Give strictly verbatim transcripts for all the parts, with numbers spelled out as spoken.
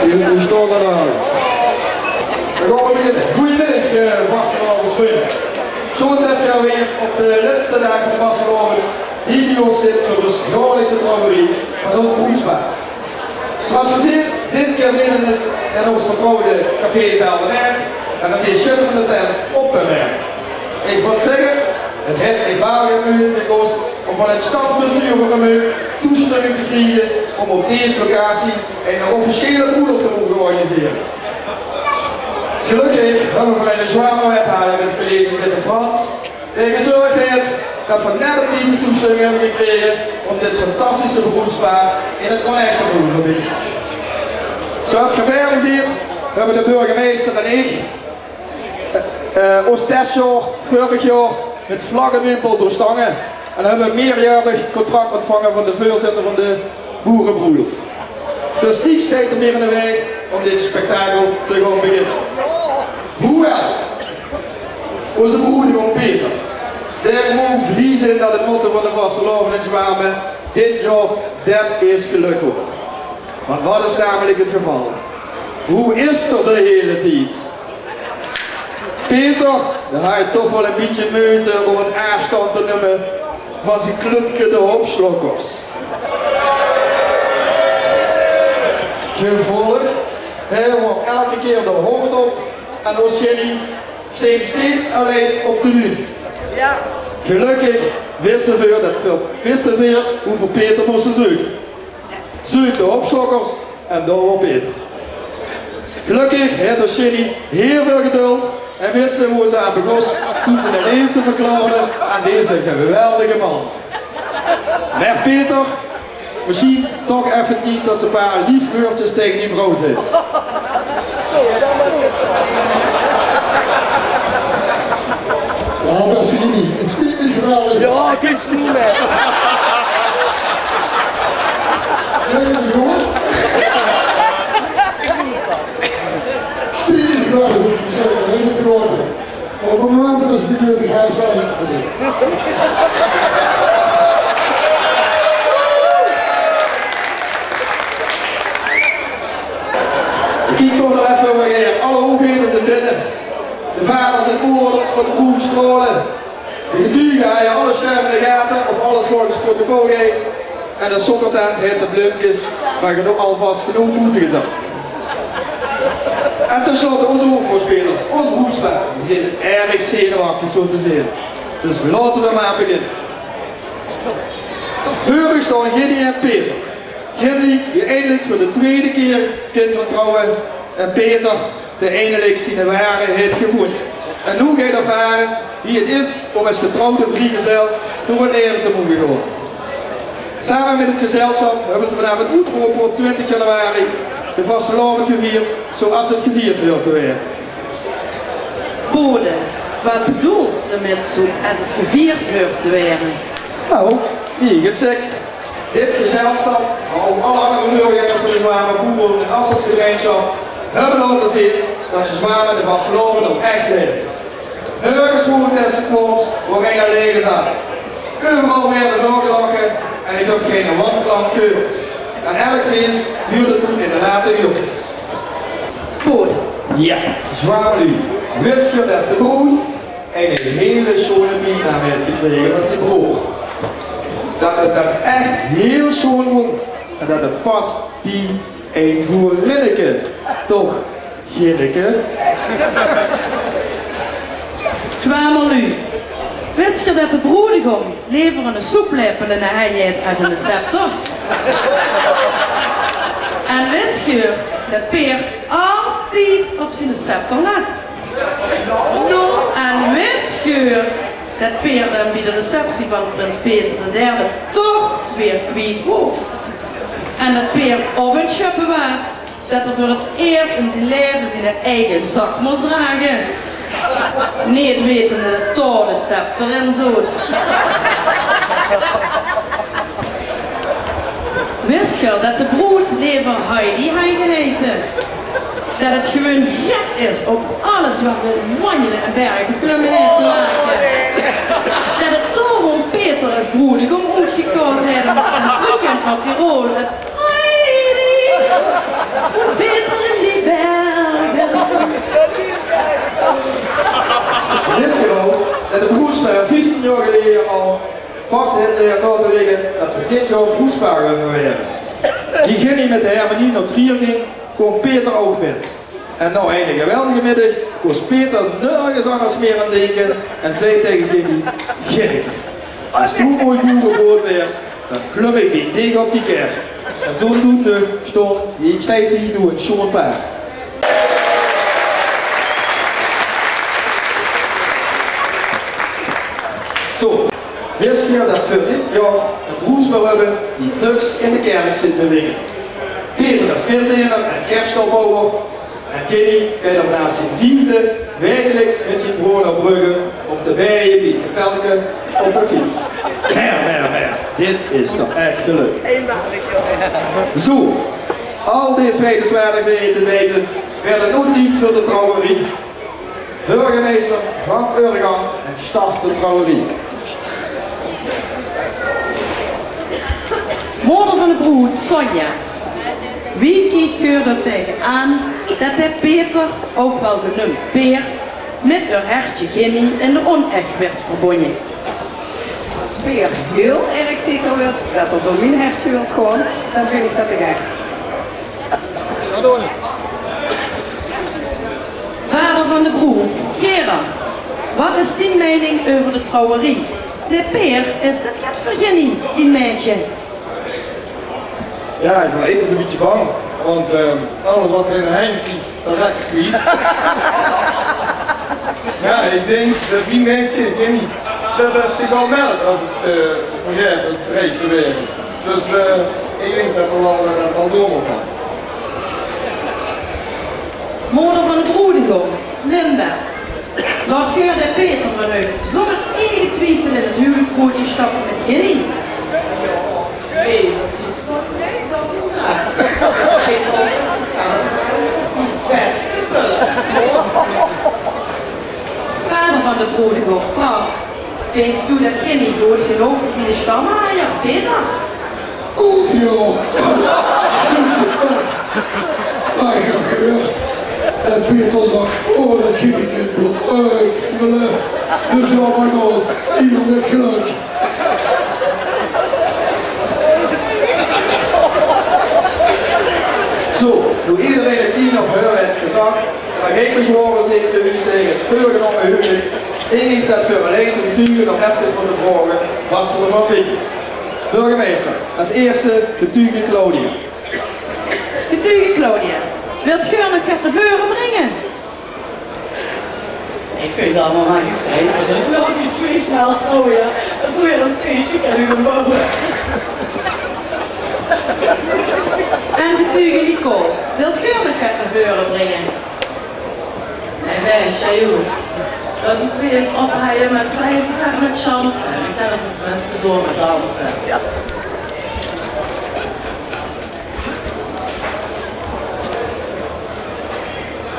Wie steit 't dao? Dan gaon v'r beginne. Goojemiddig, eh, vastelaovesvrunj. Sjoon det geer weer op de lèste daag van de vastelaovend hie bie ós zit veur ós jaorlikse trouwerie van ós broedspaar. Zoeas geer zeet, dit kier neet in ós, in ós vertrouwde café Zeldermaat, mer in dees sjitterende tent op de Mert. Ich mót zègke, 't haet mich waal get meujte gekos óm van 't Stadsmuseum van Remunj toesjtumming te kriege óm op dees locatie ein officiële broelof te moge organisere. Gelökkig höbbe v'r eine zjware wethajer in 't college zitte, Frans, dae gezörg haet det v'r net op tied de toesjtumming höbbe gekrege óm dit fantastische broedspaar in 't onechte te doon verbinje. Zoeas geer verder zeet, höbbe de burgemeister en ich, eh, ós testjaor veurig jaor mit vlag en wimpel doorstange en höbbe ein meerjaorig contract óntvange van de veurzitter van de boerebroelof. Dus niks steit 'm mieër in de waeg óm dit spektakel te gaon beginne. Hoewel, ózze broedegom Peter, dae maag blie zeen det 't motto van de vastelaovend in Zjwame dit jaor: det is gelök, huur. Want waat is namelik 't geval? Wo is 'r de hiele tied? Peter, dae haet toch waal ein bietje meujte óm 'nen aafstandj te numme van zien clubke de Hopslokkers. Gevolg: hae waor eder kier de hoofdop en ós Jenny steeg steeds allein op de bühne. Gelökkig wiste veer det, wiste veer wo v'r Peter móste zeuke. Zeuk de Hopslokkers en dao waor Peter. Gelökkig haet ós Jenny hiel väöl geduld en wis ze wo ze aan begós toen ze häör leefde verklaorde aan deze geweldige man. Mer Peter, mesjien toch effe tied det se ein paar lief wäördjes taenge dien vrouw zaes. Jao, bèste Jimmy, 't spiet mich geweldig. Jao, kiek, zoe mer. Nae, ich bedoel, 't spiet mich geweldig, óm te zègke, nae, ich bedoel, op 't moment det 't neet nujig is, waal ich 't. Kiek toch nog effe, alle hoeëgheden zeen binne. De vaders en moeders van de broed straole. De getuge haje alle sjerm in de gate of alles volges protocol geit. En de sokkertent haet de bleumkes mer alvas genóg boete gezat. En ten slotte ózze hoofdrolspelers, ós broedspaar, die zeen erg zenuwechtig, zoe te zeen. Dus laote v'r mer beginne. Veur uch staon Ginny en Peter. Ginny, die eindelik veur de twiede kier kin gaon trouwe, en Peter, dae eindelik ziene ware haet gevónje. En noe geit 'r ervare wie 't is óm es getrouwde vriegezel door 't laeve te moge gaon. Same mit 't gezelsjap höbbe ze vanaaf 't oetrope op twintig januari de vastelaovend gevierd, zoeas 't gevierd huurt te waere. Bode, waat bedoels se mit zoeas 't gevierd huurt te waere? Nou, wie ich 't zèk, dit gezelsjap, mer ouch alle anger veurgengers van de Zjwame boere- en assesgemeinsjap, höbbe laote zeen det in Zjwame de vastelaovend ouch ech laef. Nörges woor 'n tèssekoms wo ein allein zaat. Euveral waerde väöl gelache en ich höb geine wanklank gehuurd. En elk fees duurde toen in de late uurkes. Good. Jao, Zjwame luuj, wis geer det de broed eine hele sjone biejnaam haet gekrege van zien broor? Det 'r det ech hiel sjoon vónj en det 't pas bie ein boerinneke, toch, Ginneke? Zjwamer luuj, wis geer det de broedegom lever eine soeplepel in de henj haet es eine scepter? En wis geer det Peer altied op ziene scepter let? En wis geer det Peer 'm bie de receptie van prins Peter de Derde toch weer kwiet woor? En det Peer op 't sjöppe waas det 'r veur 't eers in zien laeve ziene eige zak mós drage, neet wetende det dao de scepter in zoot? Wis geer det de broed lever Heidi haet geheite? Det 't gewoon gek is op alles waat mit wanjele en berge beklumme haet te make? Det 't daorum Peter es broedegom oetgekaoze haet en det 'r toen kint mit die rol es Heidi. Wie Peter Dit jaor broedspaar gaon waere. Die Ginny mit de hermenie nao Trier ging, koom Peter ouch mit. En nao eine geweldige middig kós Peter nörges angers mieë aan dinke en zag taenge Ginny: "Ginneke, es doe ooit boegebroead waers, dan klum ich bie dich op die kar." En zodoende sjteit hie noe ein sjoon paar. Zo, wis geer det veur dit jaor ein broedspaar höbbe die döks in de kèrk zit te winge? Peter es kersdiener en kerstalbouwer en Ginny geit d'r vanaaf zien viefde waekeliks mit zien broor nao Brugge óm te beie bie 't kapelke op de fiets. Mer, mer, mer, dit is toch ech gelök. Zo, al dees wetenswaardigheden weitend, waert 't noe tied veur de trouwerie. Burgemeister, gank eur gank en start de trouwerie. Moder van de broed, Sonja. Wie kiek geur d'r taenge aan det de Peter, ouch waal geneump Peer, mit eur hertje Ginny in de ónech waert verbónje? Es Peer hiel erg zeker waert det 'r veur mien hertje wilt gaon, dan vinj ich det te gek. Vader van de broed, Gerard, waat is dien meining euver de trouwerie? De Peer, is det get veur Ginny, dien maedje? Jao, ich bön eigelik ein bietje bang, want, eh, alles waat d'r in de henj krieg, det raak ich kwiet. Jao, ich dink det mien maedje, Ginny, det, det zich waal melk es 't, eh, vergaet 't rijk te waere. Dus, eh, ich dink det 'r waal, eh, waal door mót gaon. Moder van de broedegom, Linda. Laot geur de Peter van uch zónger einige twiefel in 't huwelijksbootje stappe mit Ginny? Nae, vergis dich neet, det doon ich neet. Ich gaon mit ze same die vet gespeule. Vader van de broedegom, Frank. Vinjs doe det Ginny good genóg veur diene stamhajer, Peter? Och jao. Mer ich höb gehuurd det Peter zag: "Oh, det Ginny kint bl-, eh, kriebele." Dus jao, mien god, ich höb net gelök. Zo, noe ederein 't zien of heur haet gezag, dan geit 't bezwaor zeker neet taenge 't veurgenómme huwelijk. Ich dink det veer allein de getuge nog efkes mótte vraoge waat ze d'rvan vinje. Burgemeister, es ierste getuge Claudia. Getuge Claudia, wilt geur nog get nao veure bringe? Ich vinj 't allemaol mer gezeiker, dus laot die twee snel trouwe, jao. Dan veur 't feesje kan ich 'm bouwe. En getuge Nicole, wilt geur nog get nao veure bringe? Nae, waes sj good. Laot die twee ins ophaje mit cijfers en mit chanse. Dan kinne v'r tenminste door mit danse.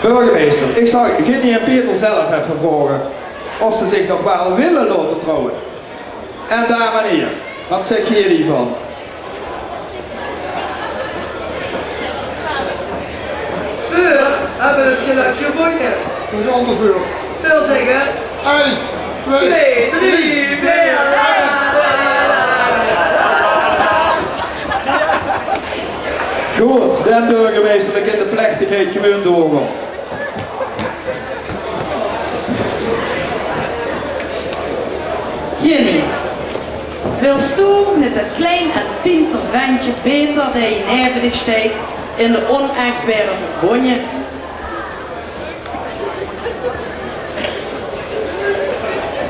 Burgemeister, ich zal Ginny en Peter zelf effe vraoge of ze zich nog waal wille laote trouwe. En dames en hiere, waat zègk geer hievan? Veer höbbe 't gelök gevónje. Veer zègke: ein, twee, drie, veer. Good, den burgemeister, dan kin de plechtigheid gewoon doorgaon. Ginny, wils doe mit det klein en pinter ventje Peter, dae hie neve dich steit, in de onech waere verbónje?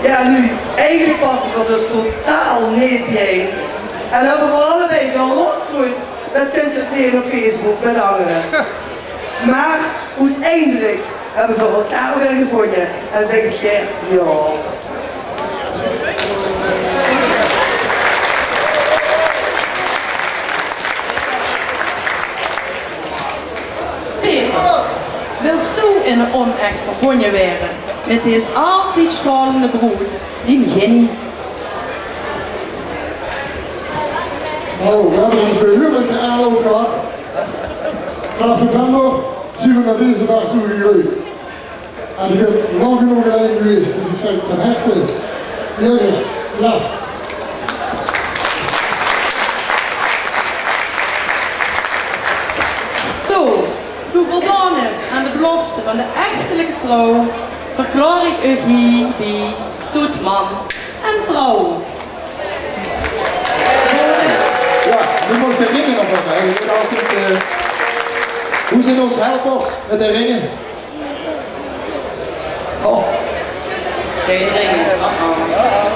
Jao, noe, eigelik passe v'r dus totaal neet biejein. En höbbe v'r allebei de rotzooi, det kint geer zeen op Facebook mit angere. Mer oeteindelik höbbe v'r elkaar weer gevónje en zègk ich: jao. Peter, wils doe in de onech verbónje waere mit dees altied straolende broed, dien Ginny? Nou, v'r höbbe ein behuurlike aanloup gehad. Vanaaf november zien v'r nao deze daag toe gegreujd. En ich bön lang genóg allein gewaes, dus ich zègk ten harte: hieëre, jao. Zo, noe voldaon is aan de belofte van de echtelike trouw, verklaor ich uch hie bie tot man en vrouw. Ja, noe mót de ringe nog waal. Hè. Wie zeen ós helpers mit de ringe? Oh. Gein ringe. Uh-oh.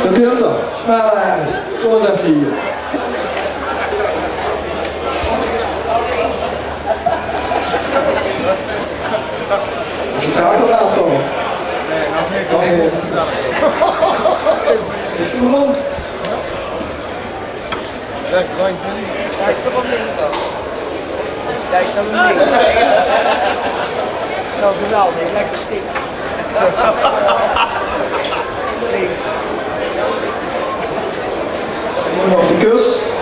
Dat kump d'r. Snel, eh, kóm ins effe hie. Is 't geit al aafkomme? Is 't nog aan? Zo, geweldig, lekker stiek. Nog de kus.